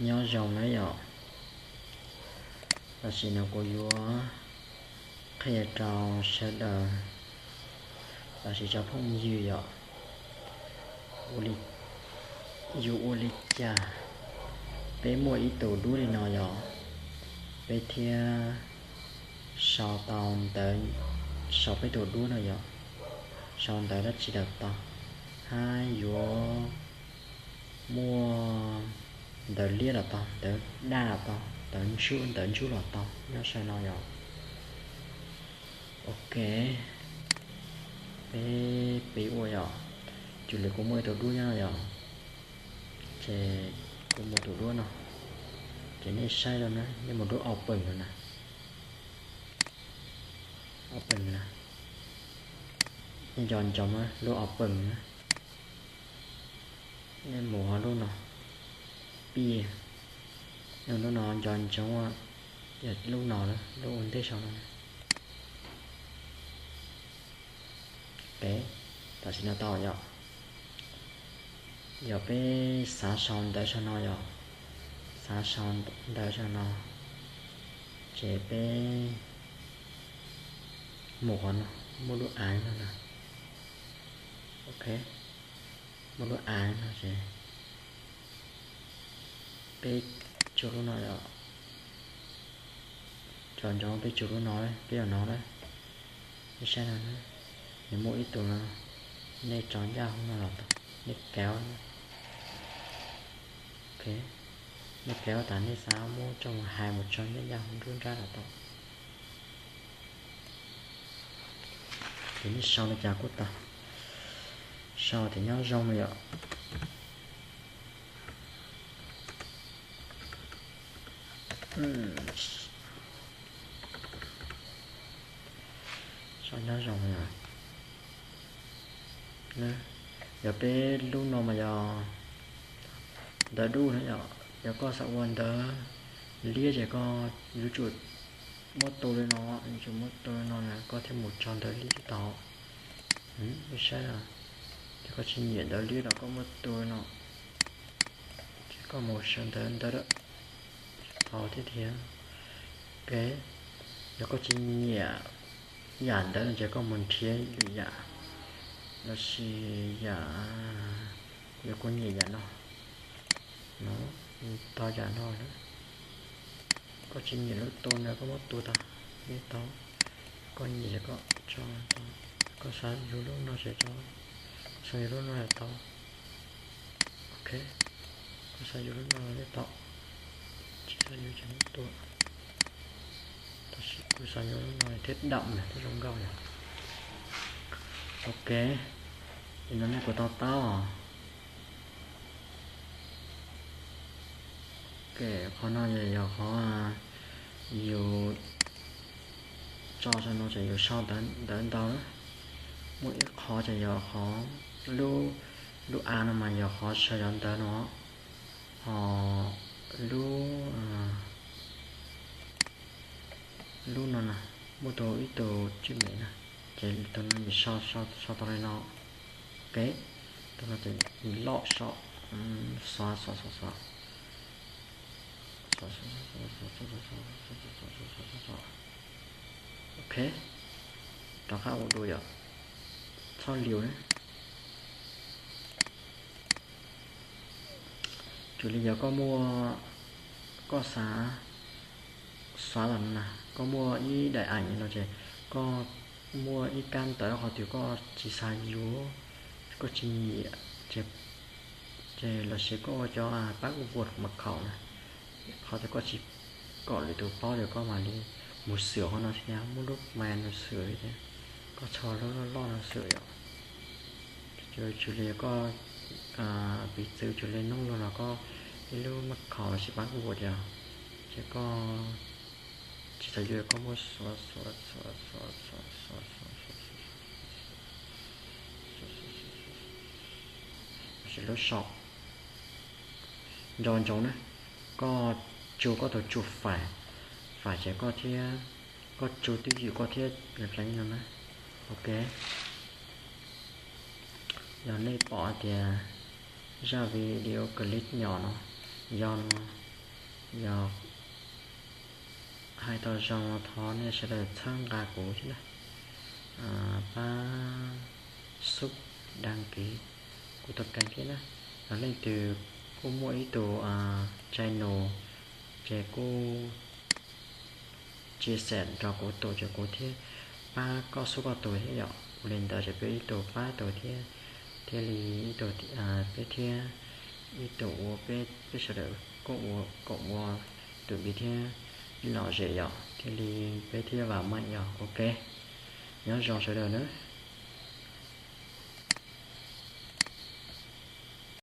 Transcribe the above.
Nyob zoo na yom, tam sim no kuv yuav qhia rau sawv daws, tam sim cov phooj ywg yom, ua li, yus ua li cas peb muaj ib tug duab li no yom, peb thiaj sau tau ntawv, sau peb tug duab no yom, sau ntawv dab tsi los tau, hab yuav muaj ntawv liab los tau, ntawv daj los tau, ntawv ntsub, ntawv ntsub los tau, nyob saum no yom. Ok, peb pib ua yom. Cuj li kuv muaj ib tug duab nyob no yom, ces kuv mus tus duab no, ces nej saib rau na, nej mus lub open no na, open na, nej nco ntsoov lub open na, nej mus ho lub no, pib, nej lub no nco ntsoov, yog lub no, lub ua ntej saum no. Peb, tam sim no tau yom, yog peb xav sau ntawv saum no yom, xav sau ntawv saum no, ces peb mus qhov no, muaj lub av no na. Ok, muaj lub av no ces peb tso lub no, nco ntsoov peb tso lub no, peb yuav no na, nej saib no, nws muaj ib tug no, nej tso ncaj hauv no los tau, nej kav, nej kav tas nej xav muab coj mus hais mus tso ncaj ncaj hauv nruab nrab los tau. Ces nej sau li cas kuj tau, sau tias nyob zoo no yom. Sau nyob zoo no yom. Yog peb lub no mas yog ntawv dub na yom, yog koj xav ua ntawv liab ces koj yuav tsum muab tu li no, yuav tsum muab tu li no na koj thiaj mus tso ntawv liab tau. Saib, ces koj tsis nyiam ntawv liab los koj muab tu li no, ces koj mus sau ntawv ntawd tau thiab tiag. Ok, yog koj tsis nyiam yam ntawd no ces koj mus nrhiav lwm yam, lossis yam, kuv yuav kuv nyiam yam no, no, tau yam no na. Koj tsis nyiam lub tu ntawd koj muab tu tau, yeej tau. Koj nyiam ces koj tso tau, koj xav yuav lub no ces tso, koj xav yuav lub no los tau. Ok, koj xav yuav lub no los yeej tau, tsis xav yuav ces muab tua. Tab sis kuv xav yuav lub no thiab dam na thiab zoo nkauj yom. Ok, ces no nej puas to taub os? Qhov no yog qhov yus tso saum no ces yus sau ntawv ntau na. Muaj ib qhov ces yog qhov, lub av no mas yog qhov sau cov ntawv no, ho lub, lub no na, muaj tus ib tug tswj mem na, ces tus no yus sau, sau tau li no. Ok, tus no ces yus loj sau, xov xov xov xov. Ok, rov qab ua dua yom, txhob liu na. Cuj li yog koj muaj, koj xav, xav los na, koj muaj ib daim am no ces koj muaj ib kab ntawv qhov twg koj tsis xav yuav, koj tsis nyiam, ces lossis koj ua cov password mas khaum na, qhov twg koj tsis kom lwm tus paub ces koj mam li mus xwm qhov no thiab, muab lub mas no xwm thiab, koj txhob lub loj loj no xwm yom. Cuj li koj, piv txwv cuj li noob lug los koj ib lub mas khaum lossis password yom, ces koj tsis tas yuav koj muab xuav xuav xuav xuav xuav xuav xuav xuav, lossis lub sau. Nco ntsoov na, koj tsu koj tus tsu fais, fais ces koj thiab, koj tsu twj ywm koj thiab, no na. Ok, yog nej pom tias zaj video clip nyom no yog no, Yog hais tau zoo thov nej sawv daws txhawb nqa kuv thiab na, pab sub dag kiv kuv tus keeg thiab na. Yog leej twg kuj muaj ib tug channel ces kuj tsia xam rau kuv tus ces kuv thiaj pab koj sub koj tus thiab yom. Ua li ntawd ces peb ib tug pab tus thiab, thiaj li ib tug peb thiab, ib tug ua peb, peb sawv daws kuj ua kom ua tus vi thiab lom zem yom, thiaj li peb thiaj vam meej yom. Ok, nyob zoo sawv daws na.